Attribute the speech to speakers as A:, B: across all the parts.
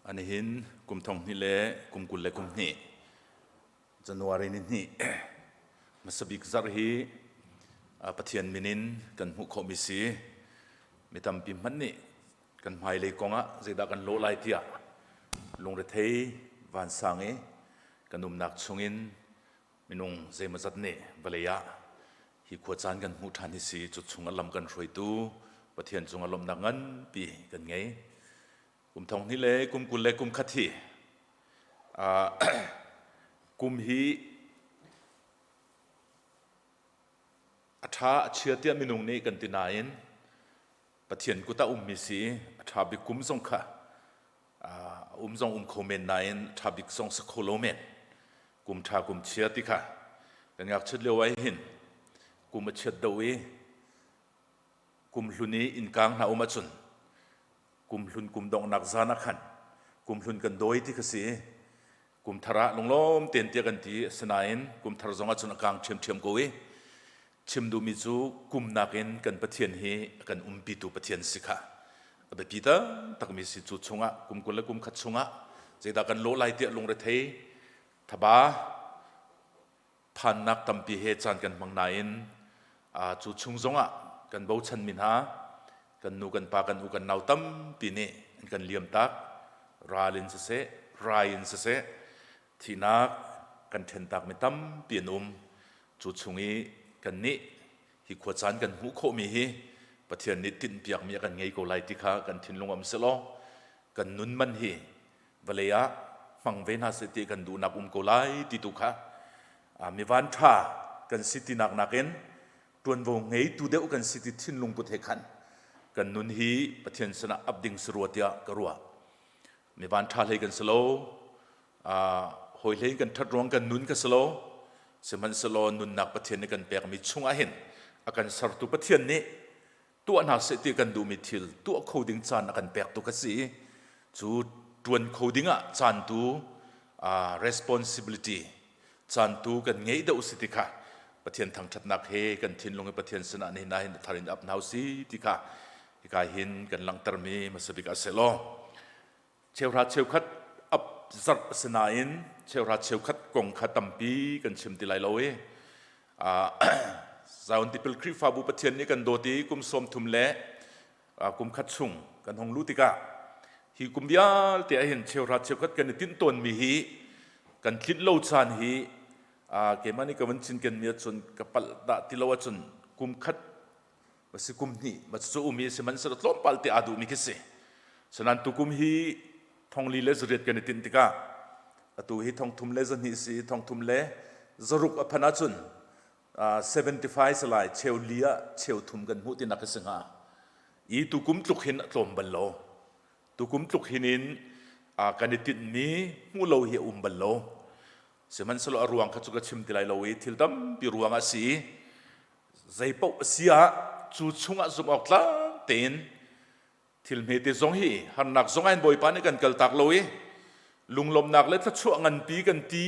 A: Anihin kum thong hnih le kum 21 January ni hnih hmasa bik zarh hi Pathian min in kan hmuh khawhmi si. Mi tampi hmanh nih kan hmailei kong ah zeidah kan lawh lai tiah lungrethei vansang i kan umnak chungin minung zeimawzat nih vawlei ah hi khua caan kan hmuh ṭhan hi si. Cu chung a lam kan hruaitu Pathian cungah lawmhnak nganpi kan ngei. Kum thong hnih le kum 21 hi kum hi a ṭha a chia tiah minung nih kan ti nain Pathian kut ah ummi si a ṭha bik kum zong kha a um zong um kho men nain ṭha bik zong si kho lo men. Kum ṭha kum chia ti kha kan ngakchiat lio ah hin kum a chiat do i kum hlun i innkang hna um ahcun kum hlun kum donghnak zan ah khan kum hlun kan dawi ti kha si. Kum thar ah lunglawm tein tiah kan ti, asinain kum thar zong ahcun a kang ṭhiamṭhiam ko i chim duhmi cu kum nakin kan Pathian hi a kan umpitu Pathian si kha a biapi taktakmi si. Cu chungah kum 21 chungah zeidah kan lawh lai tiah lungrethei thaba phannak tampi he caan kan hmang nain cu chung zongah kan bochanmi hna kan nu kan pa kan u kan nau tampi nih an kan liamtak. Ral in siseh, rai in siseh, thihnak kan ṭhentakmi tampi an um. Cu chung i kannih hi khua caan kan hmuh khawhmi hi Pathian nih tinhpiakmi a kan ngei ko lai ti kha kan thinlung um sehlaw kan nun man hi vawlei ah hmang ve hna seh ti kan duhnak um ko lai ti tu kha mi van ṭha kan si tinak nakin ṭuanvo ngeitu deuh kan si ti thinlung put he khan kan nun hi Pathian sinah ap ding si rua tiah ka ruah. Mi van ṭha hlei kan si lo, hawi hlei kan ṭhat ruang kan nun ka si lo, sihmanhsehlaw nunnak Pathian nih kan pekmi chungah hin a kan sertu Pathian nih tuah hna seh ti kan duhmi thil tuah kho ding caan a kan pek tu ka si. Cu ṭuan kho ding ah caan tu responsibility caan tu kan ngeih deuh si ti kha Pathian thangṭhatnak he kan thinlung i Pathian sinah nihin ah hin thar in ap hna si ti kha hika hin kan langhtermi hmasa bik ah seh law cheuhra cheukhat ap zarh a si nain cheuhra cheukhat kong kha tampi kan chim ti lai lo i Zion Tipil Khrihfabu Pathian nih kan dawt i kum 30 le kum khat chung kan hung luh tikah hi kum vialte ah hin cheuhra cheukhat kan i tinh tawnmi hi kan tlinh lo caan hi keimah nih ka van cinkenmi ahcun ka palh dah ti lo ahcun kum khat va si kum hnih va cu um i sihmanhsehlaw tlawmpal te aa duhmi khi si. Sanan tukum hi 48 kan i tinh tikah atu hi 32 si, 36 a phan ahcun 75 salai cheu li ah cheu thum kan hmuh tinak a si hnga i tukum tluk hin a tlawm bal lo. Tukum tluk hin in kan i tinhmi hmuh lo hi a um bal lo. Sihmanhsehlaw a ruang kha cu ka chim ti lai lo i thil tampi ruang ah si. Zeipaoh a si ah cu chungah zumh awk tlak tein thil hmete zong hi harnak zong ah hin Bawipa nih kan kaltak lo i lunglawmhnak le thluachuah nganpi kan ti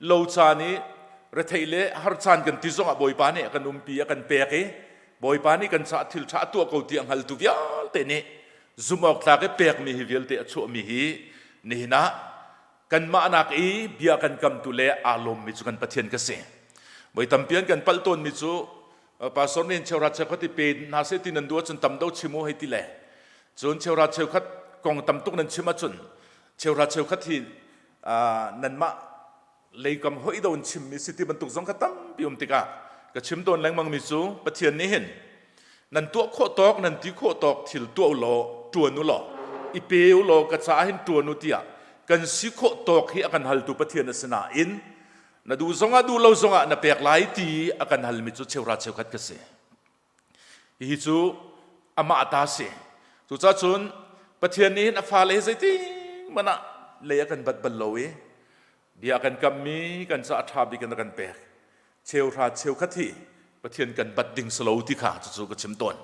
A: lo caan i retheih le har caan kan ti zongah Bawipa nih a kan umpi, a kan pek i Bawipa nih kan caah thil ṭha a tuah ko ti a hngaltu vialte nih zumh awk tlak i pekmi hi vialte a chuahmi hi nihin ah kanmah nak i bia kan kamtu le aa lawmmi cu kan Pathian ka si. Voi tampi an kan palh tawnmi cu pastor nih cheuhra cheukhat i pe hna seh ti nan duh ahcun tam do chim u hei ti le cun cheuhra cheukhat kong tam tuk nan chim ahcun cheuhra cheukhat hi nanmah leikam hoi do in chimmi si ti bantuk zong kha tampi um tikah ka chim tawn lengmangmi cu Pathian nih hin nan tuah khawh tawk, nan ti khawh tawk thil tuah u law ṭuan u law i pe u law ka caah hin ṭuan u tiah kan si khawh tawk hi a kan haltu Pathian a si nain na duh zongah duh lo zongah na pek lai ti a kan halmi cu cheuhra cheukhat ka si. Hihi cu amah ta si. Cucaah cun Pathian nih hin a fale hi zeitin hmanh ah lei a kan bat bal lo i bia kan kammi kan caah ṭha bik in a kan pek. Cheuhra cheukhat hi Pathian kan bat ding si lo ti kha cucu ka chim tawn.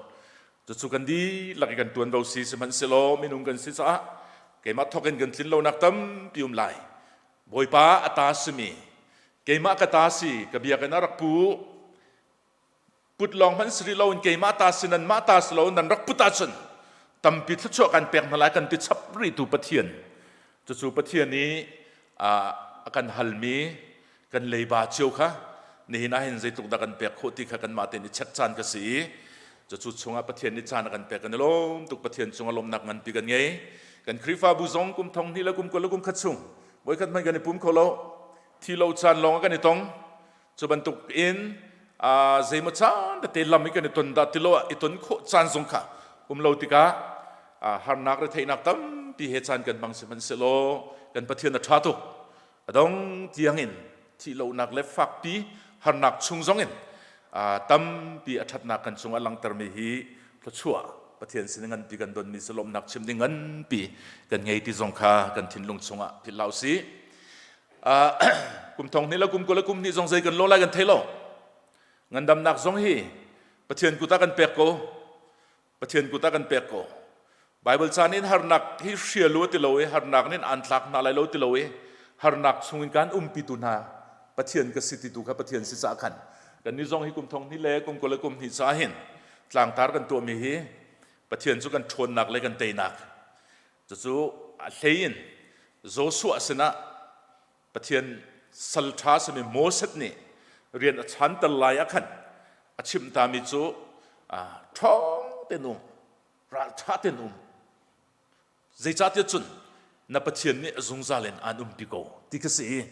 A: Cucu kan dihlak i kan ṭuanvo si. Sihmanhsehlaw minung kan si caah keimah thawk in kan tlin lonak tampi um lai. Bawipa a ta simi keimah ka ta si, ka biakinn ah rak pu. Put lawng hmanh si rih loin keimah ta si, nanmah ta si lo nan rak put ahcun tampi thluachuah kan pek hna lai kan ti chap rihtu Pathian. Cucu Pathian nih a kan halmi kan leiba cio kha nihin ah hin zeitluk dah kan pek khawh ti kha kanmah tein i check caan ka si i cucu chungah Pathian nih caan a kan pek kan i lawm tuk. Pathian cungah lawmnak nganpi kan ngei. Kan Khrihfabu zong kum thong hnih le kum 20 le kum khat chung voikhat hmanh kan i pum kho lo. Thi lo caan lawng ah kan i tong. Cu bantuk in zeimaw caan tete lam i kan i ton dah ti lo ah i ton khawh caan zong kha um lo tikah harnak retheihnak tampi he caan kan hmang sihmanhsehlaw kan Pathian a ṭha tuk. A dong tiang in thih lonak le fakpi harnak chung zong in tampi a ṭhatnak kan cungah langhtermi hi thluachuah Pathian sin nganpi kan donmi cu lawmhnak chim ding nganpi kan ngei ti zong kha kan thinlung chungah philh hlah usih. Kum thong hnih le kum 20 le kum hnih zong zei kan lo lai kan thei lo. Ngandamnak zong hi Pathian kut ah kan pek ko. Pathian kut ah kan pek ko. Bible caan in harnak hi hrial u ti lo i harnak nin an tlak hna lai lo ti lo i harnak chungin kan umpi tu hna Pathian ka si ti tu kha Pathian si caah khan kan ni zong hi kum thong hnih le kum 20 le kum hnih ca hin tlangtar kan tuahmi hi Pathian cu kan ṭhawnnak le kan teinak. Cucu a hlei in Joshua sinah Pathian sal ṭha simi Moses nih rian a chanter lai ah khan a chimh tami cu ṭhawng tein um, ralṭha tein um. Zeicahtiah cun na Pathian nih a zungzal in aan umpi ko ti kha si.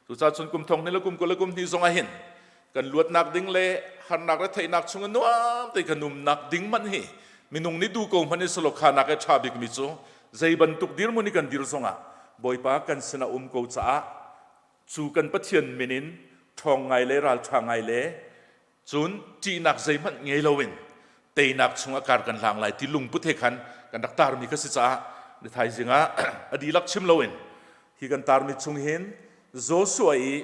A: Cucaah cun kum thong hnih le kum 20 le kum hnih zong ah hin kan luatnak ding le harnak le theihnak chung in nuam te kan umnak ding hmanh hi minung nih duh ko hmanh i selaw khanak i ṭha bikmi cu zei bantuk dirhmun i kan dir zongah Bawipa kan sinah um ko caah cu kan Pathian min in ṭhawng ngai le ralṭha ngai le cun ṭihnak zeihmanh ngei loin teinak chungah kar kan hlang lai ti lungput he khan kan rak tarmi kha si caah ni thaizing ah a dihlak chim loin hi kan tarmi chung hin Joshua i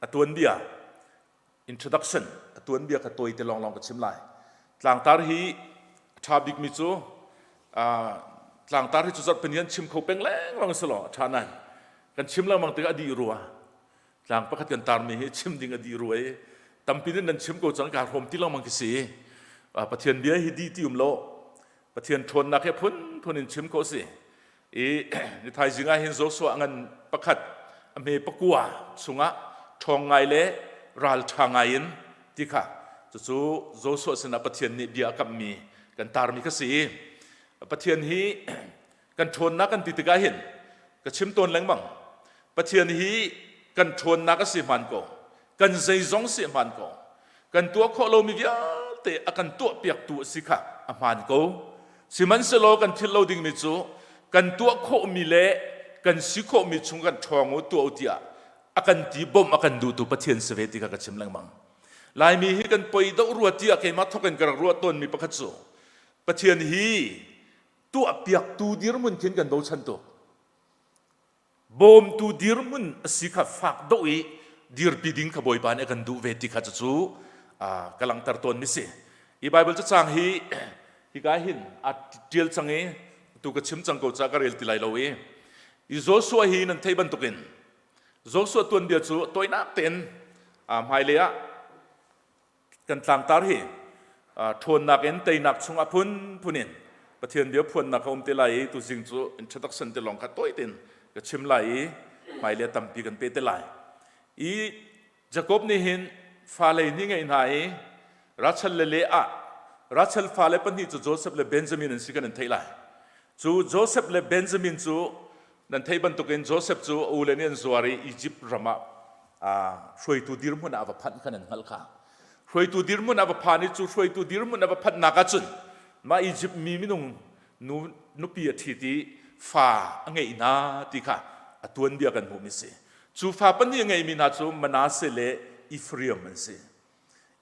A: a tuanbia introduction a tuanbia kha tawi te lawnglawng ka chim lai. Tlangtar hi a ṭha bikmi cu tlangtar hi cu zarhpini an chim kho peng lengmang si law a ṭha nain kan chim lengmang tikah a dih rua. Tlang pakhat kan tarmi hi chim ding a dih rua i tampi nih nan chim ko cang kaa hrawm ti lengmang khi si. Pathian bia hi dih ti um lo. Pathian ṭhawnnak hi phunphun in chim khawh si. I ni thaizing ah hin Joshua ngan pakhat a hme pakua chungah ṭhawng ngai le ralṭha ngai in ti kha cucu Joshua sinah Pathian nih bia a kamhmi kan tarmi kha si i Pathian hi kan ṭhawnnak kan ti tikah hin ka chim tawn lengmang. Pathian hi kan ṭhawnnak a si hmaan ko, kan zeizong si hmaan ko, kan tuah khawh lomi vialte a kan tuahpiaktu a si kha a hmaan ko. Sihmanhsehlaw kan philh lo dingmi cu kan tuah khawhmi le kan si khawhmi chung kan ṭhawng u tuah u tiah a kan ti bawmh a kan duhtu Pathian si ve ti kha ka chim lengmang. Laimi hi kan poi doh rua tiah keimah thawk in ka rak ruah tawnmi pakhat cu Pathian hi tuahpiaktu dirhmun khin kan bochan tuk. Bawmtu dirhmun a si kha fak doh i dirpi ding kha Bawipa nih a kan duh ve ti kha cucu ka langhter tawnmi si. Hi Baibal cacang hi hika hin a ṭial cang i tu ka chim cang ko caah ka rel ti lai lo i i Joshua hi nan theih bantukin Joshua tuanbia cu tawinak tein hmailei ah kan tlangtar hi ṭhawnnak in teinak chungah phunphun in Pathian bia phuannak a um te lai i tuzing cu introduction te lawng kha tawi tein ka chim lai i hmailei tampi kan pe te lai. I Jakob nih hin fale hnih ngei hna i Rachel le Leah, Rachel fale pahnih cu Joseph le Benjamin an si kan in theih lai. Cu Joseph le Benjamin cu Nan theih bantukin Joseph cu a ule nih an zuar i Izipt ram ah hruaitu dirhmun ah a va phanh kha nan hngalh kha. Hruaitu dirhmun a va phan i cu hruaitu dirhmun a va phanhnak ahcun mah Izipt mi minung nu nupi a ṭhit i fa a ngeih hna ti kha a tuanbia kan hmuhmi si. Cu fa pahnih a ngeihmi hna cu Manasseh le Ephraim an si.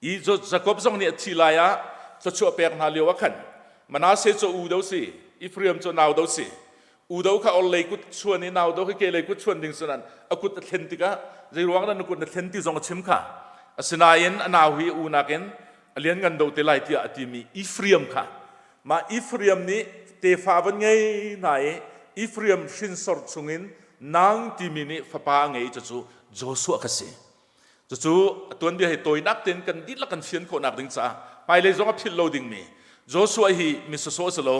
A: I Jakob zong nih a thi lai ah thluachuah pek hna lio ah khan Manasseh cu u do si, Ephraim cu nau do si. U do kha orhlei kut chuan i nau do kha kehlei kut chuan ding sinan a kut a thlen tikah zei ruang dah na kut na thlen ti zong a chim kha. Asinain a nau hi u nakin a lianngan do te lai tiah a timi Ephraim kha mah Ephraim nih tefa van ngei hna i Ephraim hrinsor chungin nang timi nih fapa a ngei cucu Joshua kha si. Cucu a tuanbia hi tawinak tein kan dihlak kan fian khawhnak ding caah hmailei zong a philh lo dingmi Joshua hi mi sawsawh si lo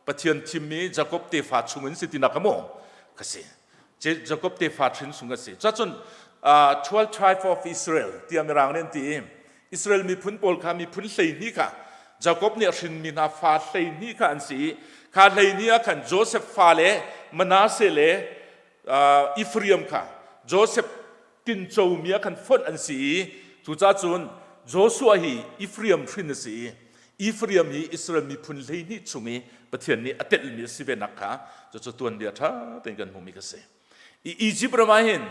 A: Pathian thimmi Jakob tefa chung in si tinak ka mu. ka si. Jacob tefa hrin sung a si. Cacun 12 tribe of Israel tiah Mirang nih an ti i Israel miphun pawl kha miphun 12 kha Jacob nih a hrinmi hna fa 12 kha an si i kha 12 ah khan Joseph fa le Manasseh le Ephraim kha Joseph tincomi ah khan fonh an si i cucaah cun Joshua hi Ephraim hrin a si i Ephraim hi Israel miphun 12 chung i Pathian nih a telhmi a si venak kha cucu tuanbia ṭha tein kan hmuhmi kha si. I Egypt ram ah hin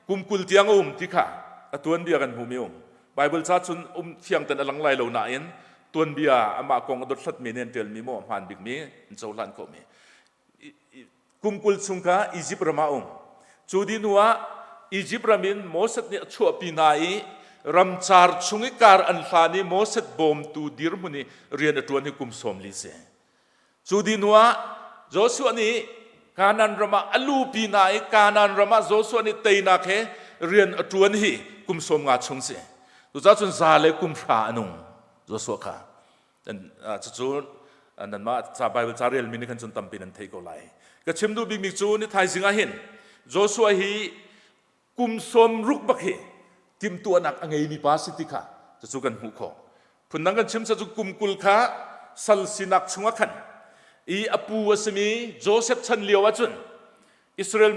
A: kum 20 tiang a um ti kha a tuanbia kan hmuhmi um. Bible ca cun um fiang ten a lang lai lo nain tuanbia amah kong a dothlatmi nih an ṭialmi maw a hmaan bikmi an cohlan khawhmi. Kum 20 chung kha Izipt ram ah um. Cu dih hnu ah Izipt ram in Moses nih a chuahpi hna i ramcar chung i kar an hlan i Moses bawmtu dirhmun i rian a ṭuan hi kum 40 si. Cu dih hnu ah Joshua nih Kanaan ram ah a lupi hna i Kanaan ram ah Joshua nih teinak he rian a ṭuan hi kum 50 chung si. Cucaah cun za le kum hra a nung Joshua kha. Cucu nanmah ca Bible ca relmi nih khan cun tampi nan thei ko lai. Ka chim duh bikmi cu ni thaizing ah hin Joshua hi kum 60 bak hi timhtuahnak a ngeimi pa si ti kha cucu kan hmuh khawh. Phundang kan chim cu kum 20 kha sal sinak chungah khan i a pu a simi Joseph chan lio ahcun Israel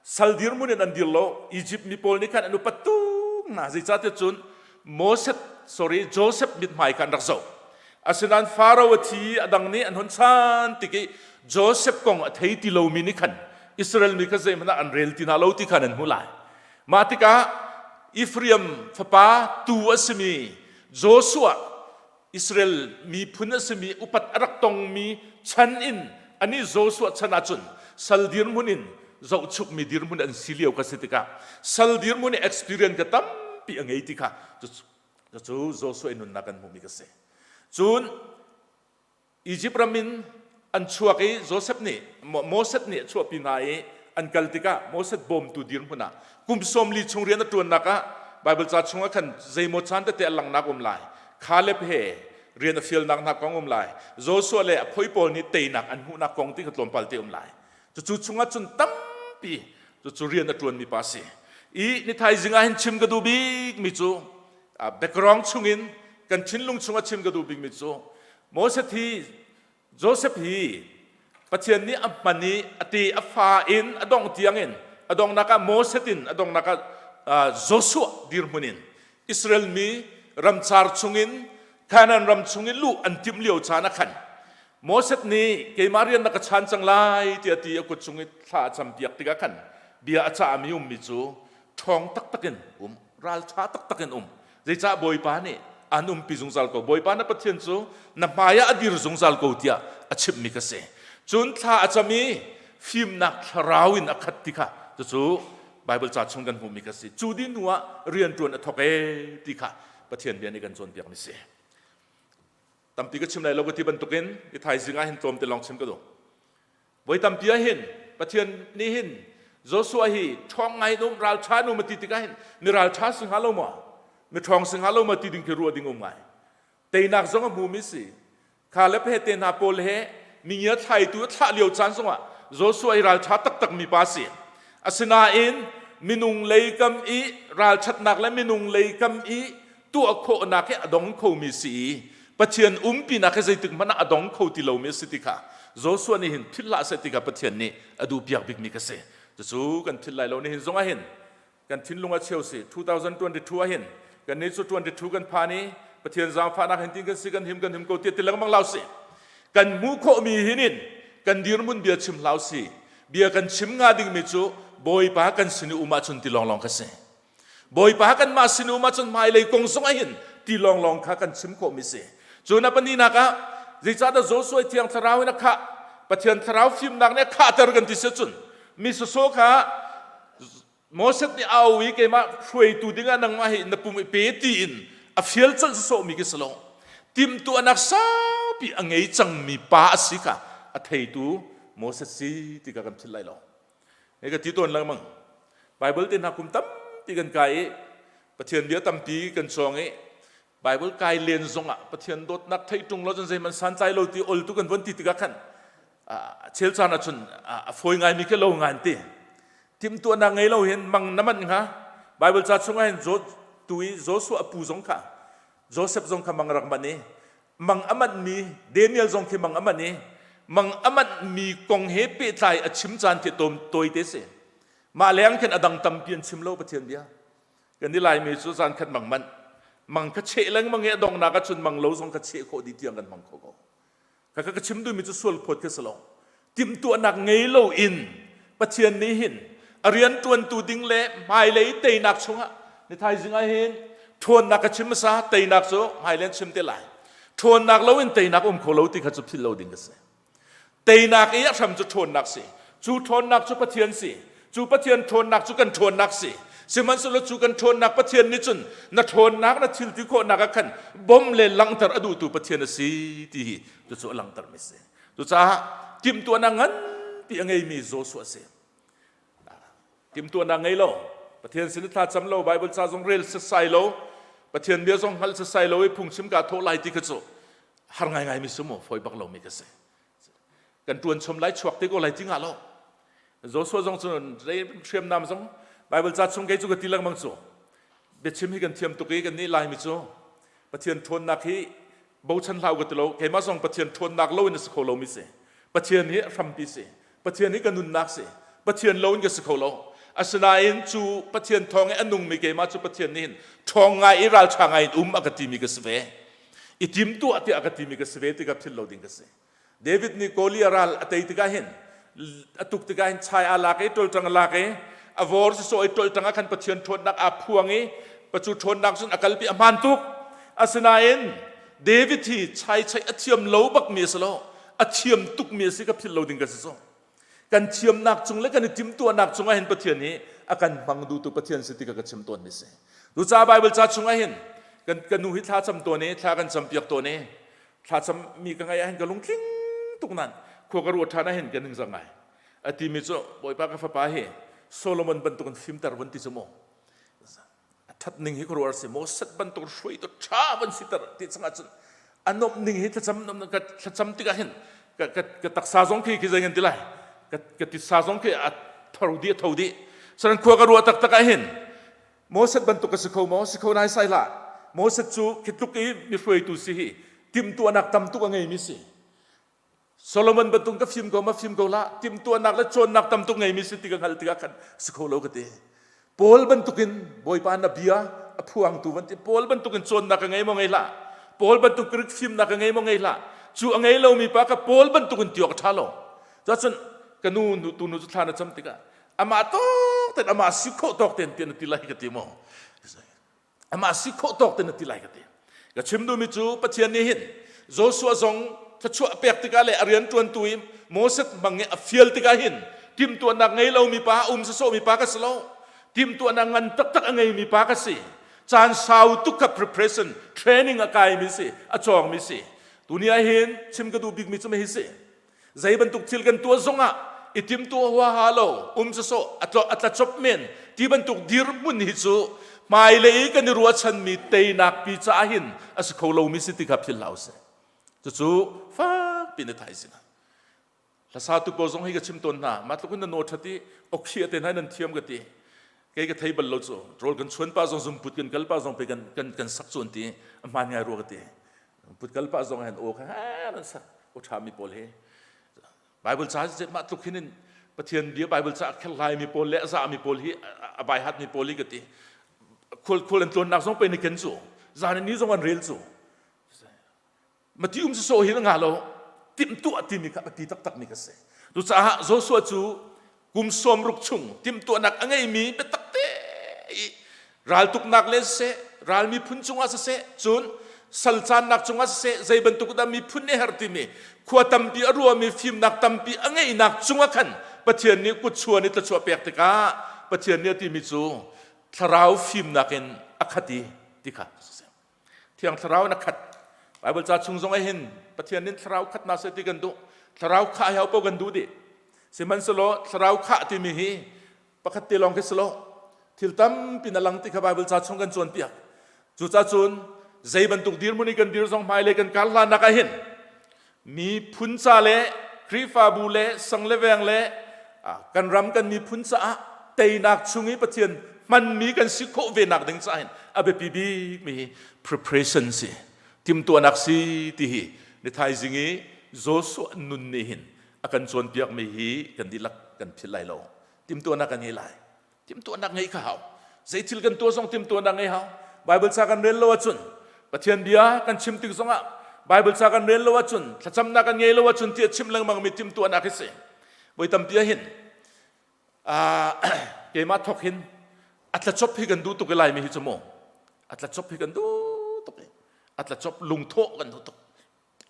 A: sal dirhmun in an dir lo. Egypt mi pawl nih khan an upat tuk hna. Zeicahtiah cun Moses, sorry, Joseph mithmai kha an rak zoh. Asinain Pharaoh a thi a dang nih an hun chan tik i Joseph kong a thei ti lomi nih khan Israel mi kha zeihmanh ah an rel ti hna lo ti khan an hmuh lai. Mah tikah Ephraim fapa tu a simi Joshua Israel miphun a simi upat a rak tongmi chan in anih Joshua chan ahcun sal dirhmun in zohchukmi dirhmun an si lio ka si tikah sal dirhmun i experience ka tampi a ngei ti kha cucu Joshua i nunnak kan hmuhmi ka si. Cun Izipt ram in an chuak i Joseph nih Moses nih a chuahpi hna i an kal tikah Moses bawmtu dirhmun ah kum 40 chung rian a ṭuannak ah Baibal ca chungah khan zeimaw caan tete a langhnak um lai. Caleb he rian a fialnak hna kong um lai. Joshua le a phoi pawl nih teinak an hmuhnak kong ti kha tlawmpal te um lai. Cucu chungah cun tampi cucu rian a ṭuanmi pa si. I ni thaizing ah hin chim ka duh bikmi cu background chungin kan thinlung chungah chim ka duh bikmi cu Moses hi Joseph hi Pathian nih a hman i a te a fa in a dongh tiang in a donghnak ah Moses in a donghnak ah Joshua dirhmun in Israel mi ramcar chungin Canaan ram chungin luh an timh lio caan ah khan Moses nih keimah rian na ka chan cang lai tiah ti a kut cung i thla a campiak tikah khan bia a cahmi ummi cu ṭhawng taktak in um ralṭha taktak in um Zeicah Bawipa nih an umpi zungzal ko. Bawipa na Pathian cu na hmai ah a dir zungzal ko tiah a chimhmi ka si. Cun thla a cam i fimnak thlarau in a khat ti kha cucu Bible ca chung kan hmuhmi ka si. Cu dih hnu ah rianṭuan a thawk ee ti kha Pathian bia nih kan cawnpiakmi si. Tampi ka chim lai lo ka ti bantukin i thaizing ah hin tlawmte lawng chim ka duh. Voi tampi ah hin Pathian nih hin Joshua hi ṭhawng ngai in um ralṭha in um a ti tikah hin mi ralṭha si hnga lo maw mi ṭhawng si hnga lo maw ti ding khi ruah ding um ngai. Teinak zong a hmumi si. Caleb he te hna pawl he mingia thlaitu a thlah lio caan zongah Joshua hi ralṭha taktak mi pa si. Asinain minung lei kam i ralṭhatnak le minung lei kam i tuah khawhnak hi a dong khomi si i Pathian umpinak hi zeitik hmanh ah a dong kho ti lomi a si ti kha Joshua nih hin philh hlah seh ti kha Pathian nih a duhpiak bikmi ka si. Cucu kan philh lai lo nihin zong ah hin kan thinlung a cheu si 2022 ah hin kan nih cu 22 kan phan i Pathian zaangfahnak hin tin kan si kan him kan him ko tiah ti lengmang lau si. Kan hmuh khawhmi hin in kan dirhmun bia chim hlau si. Bia kan chim nga dingmi cu Bawipa kan sin i um ahcun ti lawnglawng ka si. Bawipa kanmah sin um ahcun hmailei kong zong ah hin ti lawnglawng kha kan chim khawhmi si. Cun a pahnihnak ah zeicahdah Joshua Thiang Thlarau in a khah Pathian Thlarau fimnak nih a khahter kan ti si cun mi sawsawh kha Moses nih a au i keimah hruaitu dingah nangmah hi na pum i pe tiin a fial colh sawsawhmi khi si lo. Timhtuahnak saupi a ngei cangmi pa a si kha a theitu Moses si ti kha kan philh lai lo. Hei ka ti tawn lengmang. Bible te hna kum tampi kan kai i Pathian bia tampi kan cawng i Bible kai len zongah Pathian dawtnak theih ṭung lo cun zeihmanh santlai lo ti ol tu kan von ti tikah khan. Chel caan ahcun a fawi ngaimi khi lo ngai an ti. Timhtuahnak ngei lo hin mang na manh hnga. Bible ca chungah hin tu i Joshua a pu zong kha Joseph zong kha mang rak manh i mang a manhmi Daniel zong khi mang a manh i mang a manhmi kong he pehtlai a chim caan khi tom tawite si. Mah leng khin a dang tampi an chim lo Pathian bia. Kan i Laimi cu zan khat mang manh. Mang kha cheh lengmang i a donghnak ahcun mang lo zong kha cheh khawh dih tiang kan hmang kho ko. Kha ka chim duhmi cu sual phawt khi si lo. Timhtuahnak ngei lo in Pathian nih hin a rian ṭuantu ding le hmailei teinak chungah ni thaizing ah hin ṭhawnnak ka chim hmasa teinak cu hmailei an chim te lai. Ṭhawnnak lo in teinak um kho lo ti kha cu philh lo ding ka si. Teinak i a hram cu ṭhawnnak si. Cu ṭhawnnak cu Pathian si. Cu Pathian ṭhawnnak cu kan ṭhawnnak si. Sihmanhsehlaw cu kan ṭhawnnak Pathian nih cun na ṭhawnnak na thil ti khawhnak ah khan bom le langhter a duhtu Pathian a si ti hi cucu a langhtermi si. Cucaah timhtuahnak nganpi a ngeimi Joshua a si. Timhtuahnak ngei lo, Pathian sin i thla cam lo, Bible ca zong rel setsai lo, Pathian bia zong hngalh setsai lo i phungchim kaa thawh lai ti kha cu har ngaingai mi si mu, fawi bak lomi ka si. Kan ṭuan chom lai chuak te ko lai ti ngah lo. Joshua zong cu rei hriamnam zong Bible ca chung kei cu ka ti lengmang cu biachim hi kan thiam tuk i kan nih Laimi cu Pathian ṭhawnnak hi bochan hlah u ka ti lo keimah zong Pathian ṭhawnnak lo in a si kho lomi si Pathian hi a hrampi si Pathian hi ka nunnak si Pathian lo in ka si kho lo asinain cu Pathian thawng i a nungmi keimah cu Pathian nih hin ṭhawng ngai i ralṭha ngai in um a ka timi ka si ve i timtuah tiah a ka timi ka si ve tikah philh lo ding ka si David nih Goliath ral a tei tikah hin a tuk tikah hin chai aa lak i ṭolṭang a lak i a vor sisawh i ṭolṭang ah khan Pathian ṭhawnnak aa phuang i pacu ṭhawnnak cun a kalpi a hmaan tuk asinain David hi chai chaih a thiam lo bakmi a si lo a thiam tukmi a si ka philh lo ding ka si cu kan thiamnak cung le kan i timhtuahnak cungah hin Pathian hi a kan hmang duhtu Pathian si ti ka ka chim tawn mi si cucaah Bible ca chungah hin kan ka nu hi thla cam tawn i thla kan campiak tawn i thlacam mi ka ngaih ah hin ka lungtling tuk nan khua ka ruat ṭhan ah hin ka ningzak ngai a timi cu bawipa ka fapa hi Solomon bantuk in fimter vun ti cu mu a ṭhat ning hi khuaruahar si Moses bantuk hruaitu ṭha van siter ti changah cun a nomh ning hi thlacam ka thlacam tikah hin ka ka ka taksa zong khi khi zei ngan ti lai ka ka titsa zong khi a tho dih a tho dih saran khua ka ruah taktak ah hin Moses bantuk ka si kho maw? Si kho naisai hlah. Moses cu khi tluk i mi hruaitu si hi timhtuahnak tam tuk a ngeimi si. Solomon bantuk ka fim ko ma fim ko hlah. Timhtuahnak le cawnnak tam tuk ngeimi si ti ka hngalh tikah khan si kho lo ka ti. Paul bantukin Bawipa na bia a phuangtu van ti Paul bantukin cawnnak ka ngei maw ngei hlah. Paul bantuk Greek fimnak ka ngei maw ngei hlah. Cu a ngei lomi pa ka Paul bantukin ti awk a ṭha lo. Cun ka nu nu tu nu cu thla na cam tikah amah tawk ten amah si khawh tawk ten tiah na ti lai ka ti maw amah si khawh tawk ten na ti lai ka ti ka chim duhmi cu Pathian nih hin Joshua zong thluachuah pek tikah le a rian ṭuantu i Moses hmang i a fial tikah hin timhtuahnak ngei lomi pa um sawsawhmi pa ka si lo timhtuahnak ngan taktak a ngeimi pa ka si caan sau tuk ka preparation training a kaimi si a cawngmi si tuni ah hin chim ka duh bikmi cu hi si Zei bantuk thil kan tuah zongah i timtuah huaha lo, um sawsawh a tla a tla cop men ti bantuk dirhmun hi cu hmailei kan i ruahchanmi teinak pi caah hin a si kho lomi si ti kha philh hlah usih. Cucu fakpi na thaizing ah hlasatu pawl zong hi ka chim tawn hna mah tluk in na naw ṭhat i okhi te hna nan thiam ka ti kei ka thei bal lo cu rawl kan chuan pa zong zumput kan kal pa zong pe kan kan kan sak cu an ti a hmaan ngai rua ka ti put kal pah zong hin aw kha an sak aw ṭha mi pawl hi Bible ca si mah tluk hin Pathian bia Bible ca a kherhlai mi pawl le a zah mi pawl hi a bai hat mi pawl hi ka ti khual khual an tlawnnak zong pe ni ken cu zan ni zong an rel cu mati um so hin nga lo timhtuah timi kha a ti taktak mi ka si cucaah Joshua cu kum 60 chung timhtuahnak a ngeimi biatak te i raltuknak le siseh ral miphun cungah siseh cun sal caannak cungah siseh zei bantuk dah miphun nih her timi khua tampi a ruami fimnak tampi a ngeihnak cungah khan Pathian nih kutchuan i thluachuah pek tikah Pathian nih a timi cu thlarau fimnak in a khat i ti kha Thiang Thlarau in a khat. Bible ca chung zong ah hin Pathian nih thlarau khat na seh ti kan duh. Thlarau khah hi po kan duh dih. Sihmanhsehlaw thlarau khah timi hi pakhat te lawng khi si lo. Thil tampi na lang ti kha Bible ca chung kan cawnpiak. Cucaah cun zei bantuk dirhmun i kan dir zong hmailei kan kar hlannak ah hin miphun ca le Khrihfabu le sang le veng le kan ram kan miphun caah teinak chung i Pathian hmanmi kan si khawh ve nak ding caah hin a biapi bik mi hi preparation si timtuahnak si ti hi ni thaizing i Joshua nun nih hin a kan cawnpiak mi hi kan dihlak kan philh lai lo. Timtuahnak kan ngei lai. Timtuahnak ngeih kha hau. Zei thil kan tuah zong timtuahnak ngei hau. Bible ca kan rel lo ahcun Pathian bia kan chim tik zongah Bible ca kan rel lo ahcun thlacamnak kan ngei lo ahcun tiah chim lengmang mi timtuahnak hi si. Voi tampi ah hin keimah thok hin a tlachop hi kan duh tuk i Laimi hi cu mu a tlachop hi kan duh tuk i a tlachop lungthawh kan duh tuk.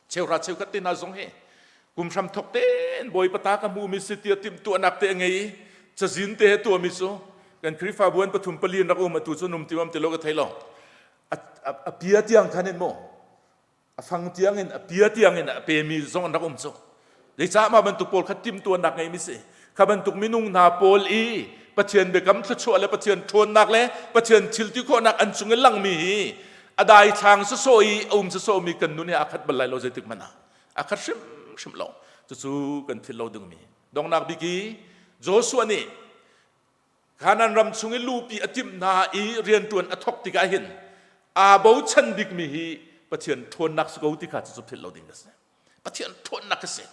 A: Cheuhra cheukhat te hna zong hi kum hram thok tein Bawipa ta ka hmuhmi si tiah timhtuahnak te a ngei i cazin te he tuahmi cu kan Khrihfabu an pathum pali in rak um atu cu num ti um ti lo ka thei lo. A pia tiang khan in mu a fang tiang in a pia tiang in a pemi zong an rak um cu. Zeicah mah bantuk pawl kha timhtuahnak ngeimi si? Kha bantuk minung hna pawl i Pathian biakam thluachuah le Pathian ṭhawnnak le Pathian thil ti khawhnak an cung i langmi hi a daithlang sawsawh i a um sawsawhmi kan nun he aa khat bal lai lo zeitik hmanh ah a khat hrimhrim lo. Cucu kan philh lo dingmi. Donghnak bik i Joshua nih Kanaan ram chung i lupi a timh hna i rianṭuan a thawk tikah hin aa bochan bikmi hi Pathian ṭhawnnak si ko ti kha cucu philh lo ding a si. Pathian ṭhawnnak a si.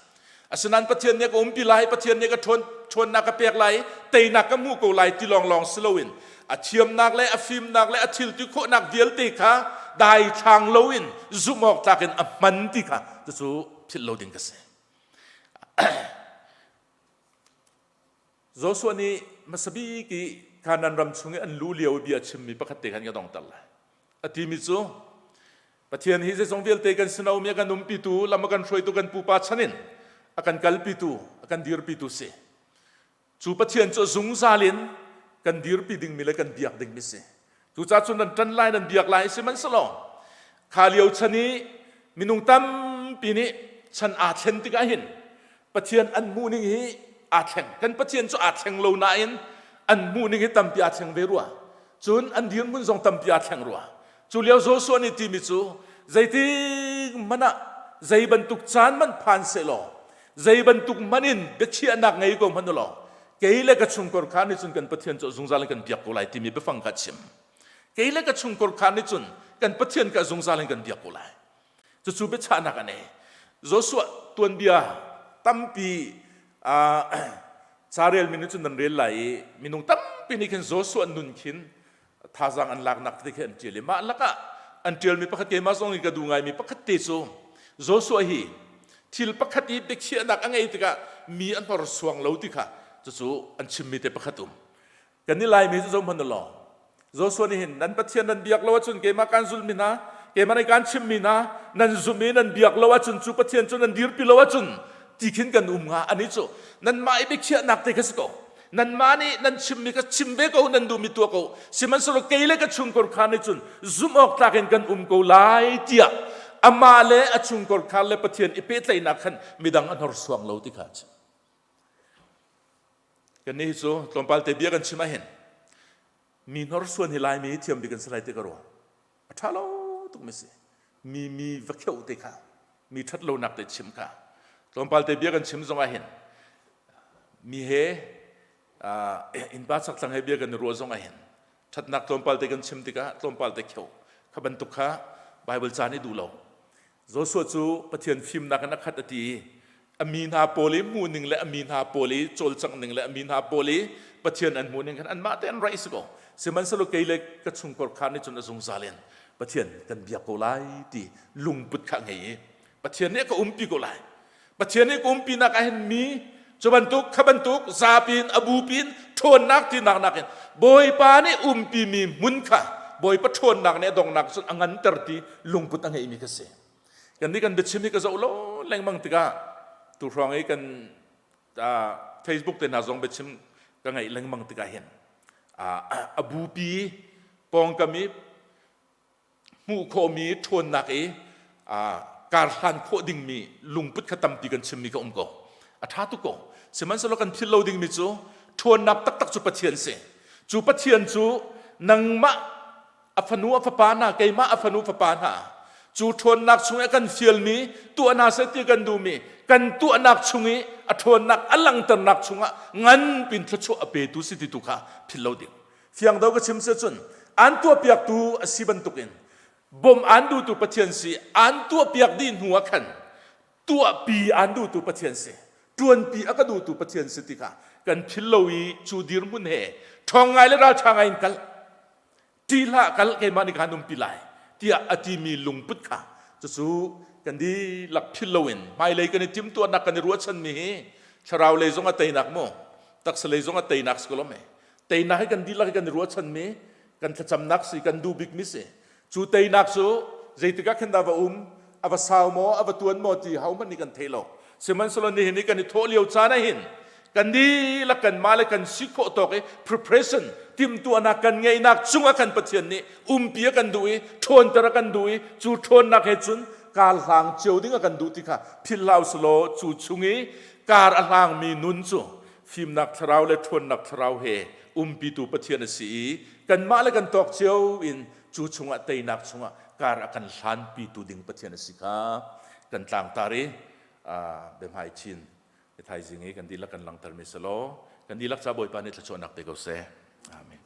A: Asinain Pathian nih a ka umpi lai, Pathian nih ka ṭhawn, ṭhawnnak ka pek lai, teinak ka hmuh ko lai ti lawnglawng si loin a thiamnak le a fimnak le a thil ti khawhnak vialte kha daithlang loin zumh awk tlak in a hman ti kha cucu philh lo ding ka si. Joshua nih hmasa bik i Kanaan ram chung i an luh lio i bia a chimmi pakhat te khan ka dongter lai. A timi cu Pathian hi zeizong vialte kan sinawmi a kan umpitu, lam a kan hruaitu kan pupa chan in a kan kalpitu, a kan dirpitu si. Cu Pathian cu zungzal in kan dirpi dingmi le kan biak dingmi si. Cucaah cun nan ṭan lai, nan biak lai sihmanhsehlaw kha lio chan i minung tampi nih chan aa thlen tikah hin Pathian an hmuhning hi aa thleng. Kan Pathian cu aa thleng lo nain an hmuhning hi tampi aa thleng ve rua. Cun an dirhmun zong tampi aa thleng rua. Cu lio Joshua nih timi cu zeitik hmanh ah zei bantuk caan hmanh phan sehlaw zei bantuk hmanh in biachiahnak ngei ko hmanh u law kei le ka chungkhar kha nih cun kan Pathian cu zungzal in kan biak ko lai timi biafang kha chim. Kei le ka chungkhar kha nih cun kan Pathian kha zungzal in kan biak ko lai. Cucu biachahnak a nei. Joshua tuanbia tampi carel mi nih cun nan rel lai i minung tampi nih khin Joshua nun khin thazaang an laknak te khi an ṭial i mah lakah an ṭialmi pakhat keimah zong i ka duh ngaimi pakhat te cu Joshua hi thil pakhat i biakhiahnak a ngei tikah mi a hnorsuang lo ti kha cucu an chimmi te pakhat um. Kan i Laimi cu zohhmanh u law Joshua nih hin nan Pathian nan biak lo ahcun keimah kaan zulhmi hna keimah nih kaan chimhmi hna nan zumh i nan biak lo ahcun cu Pathian cu nan dirpi lo ahcun ti khin kan um hnga ani cu nanmah i biakhiahnak te kha si ko nanmah nih nan chimmi kha chim ve ko nan duhmi tuah ko sihmanhsehlaw kei le ka chungkhar kha nih cun zumh awk tlak in kan um ko lai tiah amah le a chungkhar kha le Pathian i pehtlaihnak khan midang a hnorsuang lo ti kha a chim Kannih hi cu tlawmpal te bia kan chim ahhin mi hnorsuan hi Laimi hi thiam bik kan si lai ti ka ruah. A ṭha lo tuk mi si. Mi mi va kheuh te kha, mi ṭhat lonak te chim kha. Tlawmpal te bia kan chim zong ahhin mi he innpa chakthlang he bia kan i ruah zong ahhin ṭhatnak tlawmpal te kan chim tikah tlawmpal te kheuh kha bantuk kha Bible ca nih duh lo. Joshua cu Pathian fimnak in a khat a ti i a mi hna pawl i hmuhning le a mi hna pawl i cawlcangh ning le a mi hna pawl i Pathian an hmuhning khan anmah te an raih si ko. Sihmanhsehlaw kei le ka chungkhar kha nih cun a zungzal in Pathian kan biak ko lai ti lungput kha ngei i Pathian nih a ka umpi ko lai. Pathian nih ka umpinak ah hin mi cu bantuk kha bantuk zapi in a bupi in ṭhawnnak tinak nakin Bawipa nih umpimi hmun kha Bawipa ṭhawnnak nih a donghnak cun a nganter ti lungput a ngeimi ka si. Kan nih kan biachim hi ka zoh lo lengmang tikah tu hrawng i kan Facebook te hna zong biachim ka ngaih lengmang tikah hin a bupi pawngkam i hmuh khawhmi ṭhawnnak i karhlan khawh dingmi lungput kha tampi kan chimmi kha um ko. A ṭha tuk ko. Sihmanhsehlaw kan philh lo dingmi cu ṭhawnnak taktak cu Pathian si. Cu Pathian cu nangmah a fanu a fapa hna keimah a fanu fapa hna cu ṭhawnnak chung i a kan fialmi tuah hna seh ti kan duhmi. kan tuahnak chung i a ṭhawnnak a langhternak chungah nganpin thluachuah a petu si ti tu kha philh lo ding. Fiang do ka chim si cun an tuahpiaktu a si bantukin bawmh an duhtu Pathian si an tuahpiak dih hnu ah khan tuahpi an duhtu Pathian si ṭuanpi a ka duhtu Pathian si ti kha kan philh lo i cu dirhmun he ṭhawng ngai le ralṭha ngai in kal ṭih hlah kal keimah nih khan umpi lai tiah a timi lungput kha cucu kan dihlak philh loin hmailei kan i timhtuahnak kan i ruahchanmi hi thlarau lei zong a teinak mu taksa lei zong a teinak si ko lo me teinak hi kan dihlak hi kan i ruahchanmi kan thlacamnak si kan duh bikmi si Cu teinak cu zeitik ah khin dah va um, a va sau maw, a va tuan maw ti hohmanh nih kan thei lo. Sihmanhsehlaw nihin i kan i thawh lio caan ah hin kan dihlak kanmah le kan si khawh tawk i preparation timhtuahnak kan ngeihnak cungah kan Pathian nih umpi a kan duh i ṭhawnter a kan duh i cu ṭhawnnak he cun kar hlang cio ding a kan duh ti kha philh hlah usulaw cu chung i kar a hlangmi nun cu fimnak thlarau le ṭhawnnak thlarau he umpitu Pathian a si i kanmah le kan tawk cio in cu chungah teinak chungah kar a kan hlanpitu ding Pathian a si kha kan tlangtar i biahmai chin thaizing i kan dihlak kan langtermi si law kan dihlak ca Bawipa nih thluachuahnak pe ko seh. Amen.